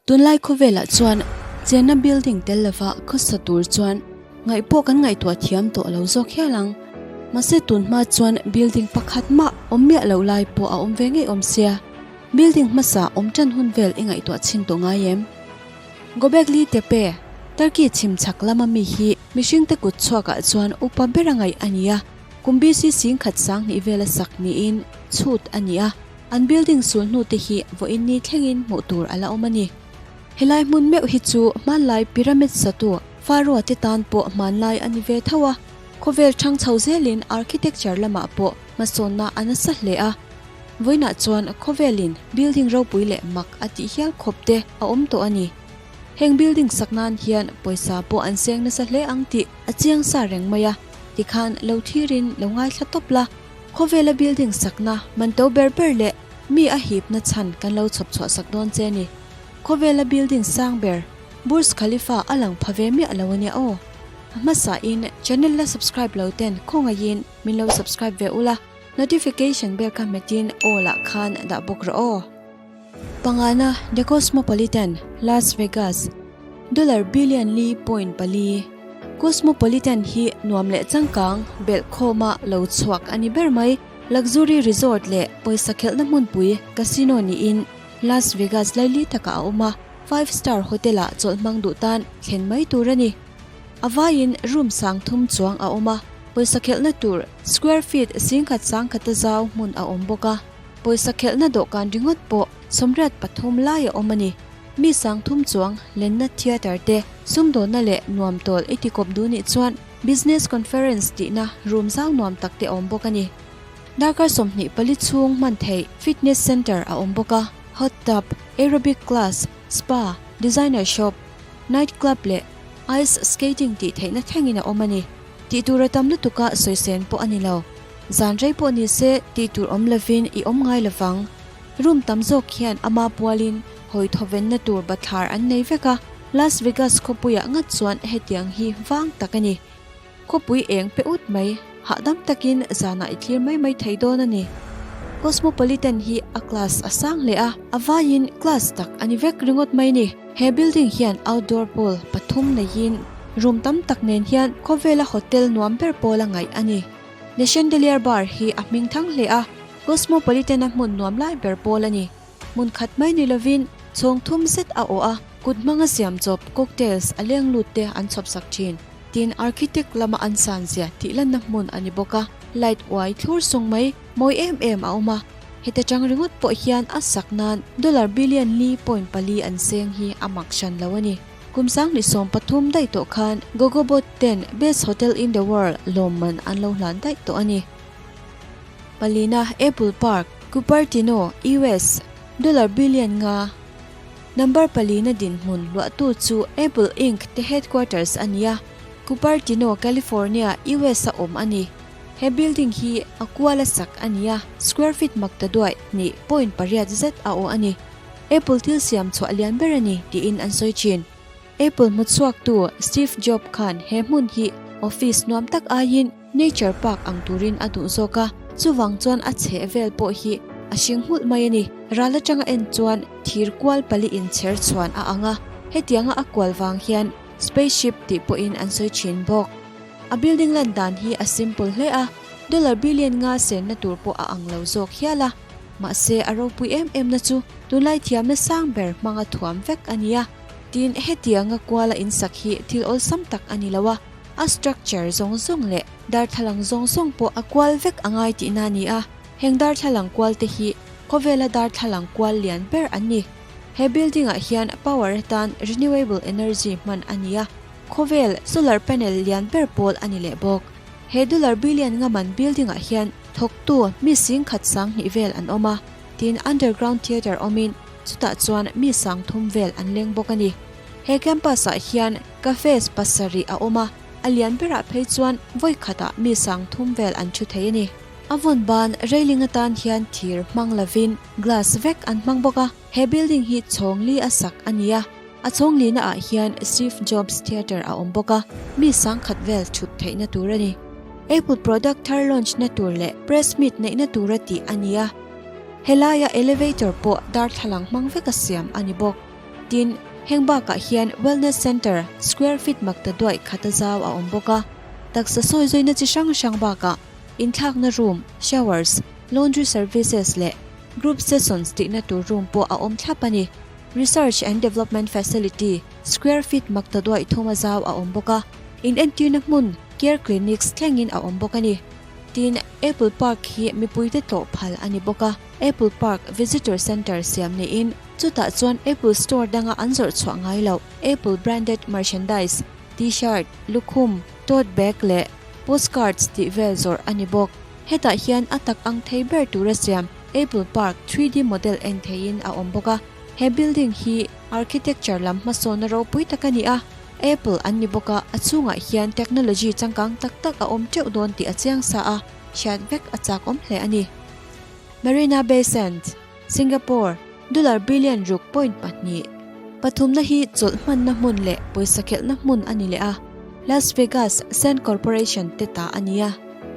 Tunlai khawvelah chuan chenna building tel lova khawsa tur chuan ngaih pawh kan ngaihtuah thiam tawh lo zawk hial ang. Mahse tunhma chuan building pakhat mah awm miah loh lai pawh a awm ve ngei awm sia. Building hmasa awm tan hun vel i ngaihtuah chhin tawh ngai em? Gobekli Tepe, Turkey chhim chhak lama mi hi mihringte kut chhuakah chuan upa ber a ngaih a ni a, kum BC 10,000 sanghnih vela sak niin chhut a ni a. An building sul hnu te hi vawiin ni thlengin hmuh tur a la awm a ni. Helai hmun meuh hi chu hmanlai pyramid satu Pharaoh te tan pawh hmanlai a ni ve tho a, khawvel thang chho zelin architecture lamah pawh hmasawnna a nasa hle a. Vawiinah chuan khawvelin building ropui leh mak a tih hial khawp te a awm tawh a ni. Heng building sak nan hian pawisa pawh an seng nasa hle ang tih a chiang sa reng mai a, tikhan lo thirin lo ngaithla tawp la. Khawvela building sakna man to ber ber leh mi a hipna chhan kan lo chhawp chhuah sak dawn che ni. Khawvela building sang ber Burj Khalifa a lang pha ve miah lo ania aw. A hmasa in channel la subscribe lo ten khawngaihin min lo subscribe ve ula, notification bell kha hmetin all ah khan dah bawk rawh aw. Pangana The Cosmopolitan, Las Vegas, Dollar billion li point pali. Cosmopolitan hi nuam leh changkang belh khawma lo chhuak a ni ber mai. Luxury resort leh pawisa khelhna hmunpui casino niin Las Vegas laili takah a awm a, five star hotel ah chawlh hmang duh tan thlen mai tur a ni. A vaiin room sang thum chuang a awm a, pawisa khelhna tur square feet 10,000 sangkhata zau hmun a awm bawk a. Pawisa khelhna dawhkan ringawt pawh 83 lai a awm a ni. Mi 3000 chuang lenna theatre te, sumdawnna leh nuam tawl i tikawp duh nih chuan business conference tihna room zau nuam tak te a awm bawk a ni. Darkar 24 chhung hman theih fitness centre a awm bawk a, hot tub, aerobic class, spa, designer shop, night club leh ice skating tih theihna thlengin a awm a ni. Tih tur a tam lutuk a sawisên pawh a ni lo. Zan rei pawh ni se tih tur awm lovin i awm ngai lovang. Room tam zawk hian ama pualin hawi thawvenna tur bathlar an nei vek a, Las Vegas khawpuiah ngat chuan hetiang hi vang tak a ni. Khawpui eng pe ut mai, hahdam takin zanah i thlir mai mai thei dawn a ni. Cosmopolitan hi a class a sang hle a, a vaiin class tak a ni vek ringawt mai ni. He building hian outdoor pool pathum neiin room tam tak nen hian khawvela hotel nuam ber pawl a ngaih a ni. The Chandelier Bar hi a hming thang hle a, Cosmopolitan-a hmun nuam lai ber pawl a ni. Hmun khat mai ni lovin chhawng thum zet a awh a, kut hmanga siam chawp cocktails a leng lut te an chhawp sak thin. Tin, architect lama an san zia tih lanna hmun a ni bawk a, light uai thlur sung mai mawi em em a awm a, heta chang ringawt pawh hian a sak nan dollar billion li point pali an seng hi a mak hran lo a ni. Kum 2013 daih tawh khan Gogobot ten Best Hotel in the World lawmman an lo hlan daih tawh a ni. Palina Apple Park, Cupertino, US, Dollar billion nga Number palina dinhmun luahtu chu Apple Inc te headquarters a ni a, Cupertino, California, US a awm a ni. He building hi a kual a sak a ni a, square feet makta duaih hnih point pariat zet a awh a ni. Apple thil siam chhuah lian ber a ni tiin an sawi thin. Apple hmuchhuaktu Steve Jobs khan he hmun hi office nuam tak aiin Nature Park ang turin a duh zawk a, chuvang chuan a chheh vel pawh hi a hring nghulh mai a ni. Ral atanga en chuan thir kual pali inchher chhuan a ang a, hetianga a kual vang hian spaceship tih pawhin an sawi thin bawk. A building lan dan hi a simple hle a, dollar billion nga senna tur pawh a ang lo zawk hial a. Mahse a ropui em em na chu tunlai thiamna sang ber hmanga thuam vek a ni a, tin hetianga kuala insak hi thil awlsam tak a ni lo a, a structure zawng zawng leh darthlalang zawng zawng pawh a kual vek a ngai tihna a ni a, heng darthlalang kual te hi khawvela darthlalang kual lian ber an ni. He building ah hian power atan renewable energy hman a ni a, khawvel solar panel lian ber pawl a ni leh bawk. He dollar billion nga man building ah hian thawktu mi 10,000 sanghnih vel an awm a, tin underground theatre awmin chutah chuan mi 3000 vel an leng bawk a ni. He campus ah hian cafes pasarih a awm a, a lian berah phei chuan vawi khatah mi 3000 vel an thu thei a ni. A vawn ban railing atan hian thir hmang lovin glass vek an hmang bawk a, he building hi chhawng li a sak a ni a, a chhawng lina ah hian Steve Jobs Theatre a awm bawk a, mi 10,000 vel thut theihna tur a ni. Apple product thar launch na tur leh press meet neihna tura tih a ni a, helaia elevator pawh darthlalang hmang veka siam a ni bawk. Tin, heng bakah hian Wellness Centre square feet makta duaih khata zau a awm bawk a. Taksa sawi zawina chi hrang hrang bakah inthlakna room, showers, laundry services leh group sessions tihna tur room pawh a awm thlap a ni. Research and Development Facility square feet makta duaih thuma zau a awm bawk a. Inentirna hmun, care clinics thlengin a awm bawk a ni. Tin, Apple Park hi mipuite tlawh phal a ni bawk a. Apple Park Visitor Centre siam niin chutah chuan Apple Store danga an zawrh chhuah ngai loh Apple branded merchandise, T-shirt, lukhum, tote bag leh postcards tih vel zawrh a ni bawk. Hetah hian a tak ang thei ber tura siam Apple Park 3D model en theiin a awm bawk a. He building hi architecture lam hmasawnna ropui tak a ni a, Apple an ni bawk a, a chhungah hian technology changkang tak tak a awm teuh dawn tih a chiang sa a, hriat vek a chak awm hle a ni. Marina Bay Sands, Singapore, Dollar billion ruk point pahnih. Pathumna hi chawlh hmanna hmun leh pawisa khelhna hmun a ni leh a, Las Vegas Sand Corporation te ta a ni a,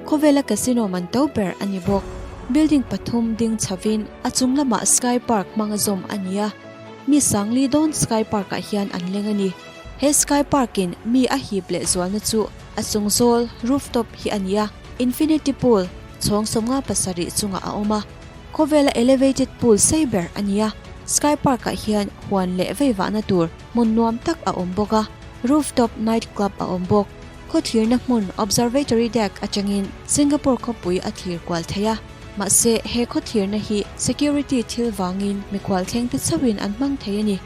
khawvela casino man to ber a ni bawk. Building pathum ding chhovin a chung lamah Sky Park hmanga zawm a ni a, mi sangli dawn Sky Park ah hian an leng a ni. He Sky Park in mi a hip leh zualna chu a chung zawl, rooftop, hi a ni a, Infinity Pool, Chhawng 57 chungah a awm a, khawvela elevated pool sei ber a ni a, Sky Park ah hian huan leh veivahna tur hmun nuam tak a awm bawk a, rooftop night club a awm bawk. Khawthlirna hmun observatory deck atangin Singapore khawpui a thlir kual thei a, mahse he khawthlirna hi security thil vangin mikhual thleng te chauhin an hmang thei a ni.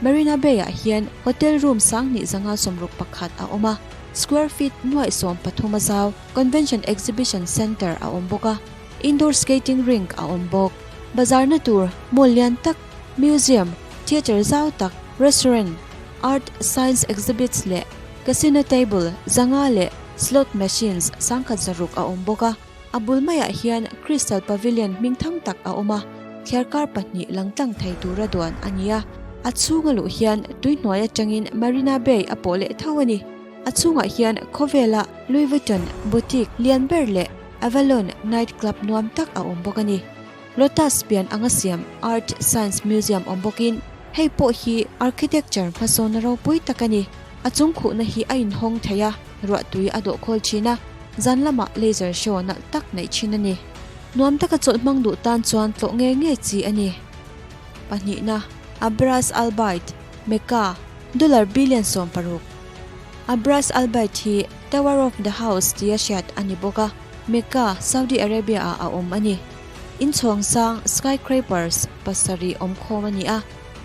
Marina Bay ah hian hotel room 2161 a awm a, square feet nuaih 13 a zau. Convention Exhibition Centre a awm bawk a, indoor skating rink a awm bawk. Bazarna tur mall lian tak, museum, theatre zau tak, restaurant, art, science exhibits leh casino table zanga leh slot machines sangkhat zaruk a awm bawk a. A bul maiah hian Crystal Pavilion hmingthang tak a awm a, thliarkar pahnih lang tlang thei tura duan a ni a. A chhunga luh hian tuihnuai atangin Marina Bay a pawh leh tho a ni. A chhungah hian khawvela Louis Vuitton boutique lian ber leh Avalon night club nuam tak a awm bawk a ni. Lotus pian anga siam Art Science Museum awm bawkin hei pawh hi architecture hmasawnna ropui tak a ni. A chung khuhna hi a inhawng thei a, ruahtui a dawh khawl thin a, zan lamah laser show nalh tak neih thin a ni. Nuam taka chawlh hmang duh tan chuan tlawh nge nge chi a ni. Pahnihna, Abras Al Bait, Mecca, Dollar billion 16. Abras Al Bait hi Tower of the House tia hriat a ni bawk a, Mecca, Saudi Arabia ah a awm a ni. Inchhawng sang, skyscrapers, pasarih awm khawm a ni a,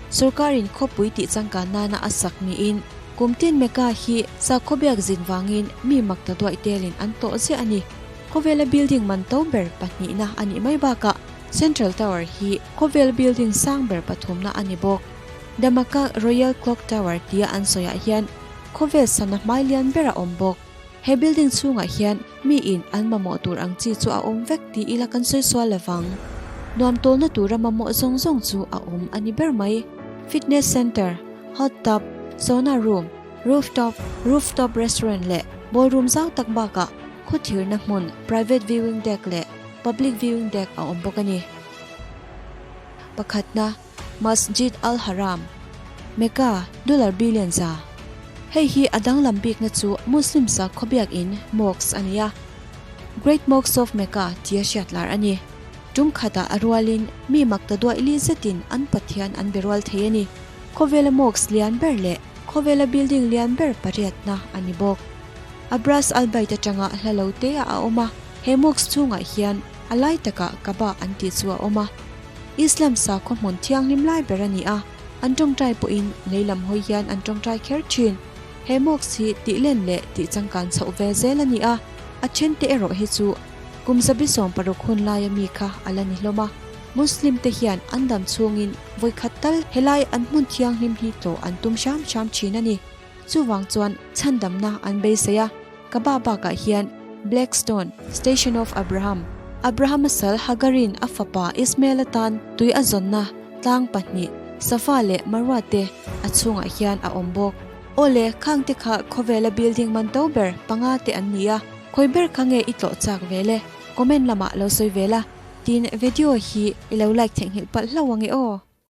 sorkarin khawpui tih changkan nana a sak niin kum tin Mecca hi sakhaw biak zin vangin mi mak ta duaih telin an tawh ziah a ni. Khawvela building man to ber pahnihna a nih mai bakah Central Tower hi khawvel building sang ber pathumna a ni bawk. Damaka Royal Clock Tower tia an sawiah hian khawvel sana hmai lian ber a awm bawk. He building chhungah hian miin an mamawh tur ang chi chu a awm vek ti ila kan sawi sual lovang. Nuam tawlna tura mamawh zawng zawng chu a awm a ni ber mai. Fitness center, hot tub, sauna room, rooftop, rooftop restaurant leh ballroom zau tak bakah khawthirna hmun private viewing deck leh public viewing deck a awm bawk a ni. Pakhatna. Masjid al-Haram, Mecca, dollar billion za. Hei hi a danglam bikna chu Muslim sakhaw biakin, mosque, a ni a. Great Mosque of Mecca tia hriat lar a ni. Tum khatah a rualin mi makta duaih li zetin an Pathian an be rual thei a ni. Khawvela mosque lian ber leh khawvela building lian ber pariatna a ni bawk. Abras al-Bait atanga hla lo te ah a awm a, he mosque chhungah hian a lai takah Kaaba an tih chu a awm a. Islam sakhaw hmun thianghlim lai ber a ni a, an tawngtai pawhin lei lam hawi hian an tawngtai kher thin. He mosque hi tih len leh tih changkan chhoh ve zel a ni a, a then te erawh hi chu kum 76 hun laia mi kha a la ni hlawm a. Muslim te hian an dam chhungin vawikhat tal helai an hmun thianghlim hi tlawh an tum hram hram thin a ni. Chuvang chuan chhandamna an beisei a, Kaaba bakah hian Black Stone, Station of Abraham, Abraham-a sal Hagarin a fapa Ismael atan tui a zawnna tlang pahnih, Safa leh Marwa te a chhungah hian a awm bawk. Awle, khang te kha khawvela building man to ber panga te an ni a, khawi ber kha nge i tlawh chak ve le? Comment lamah lo sawi ve la, tin video hi i lo like theihnghilh palh hlauh ange aw.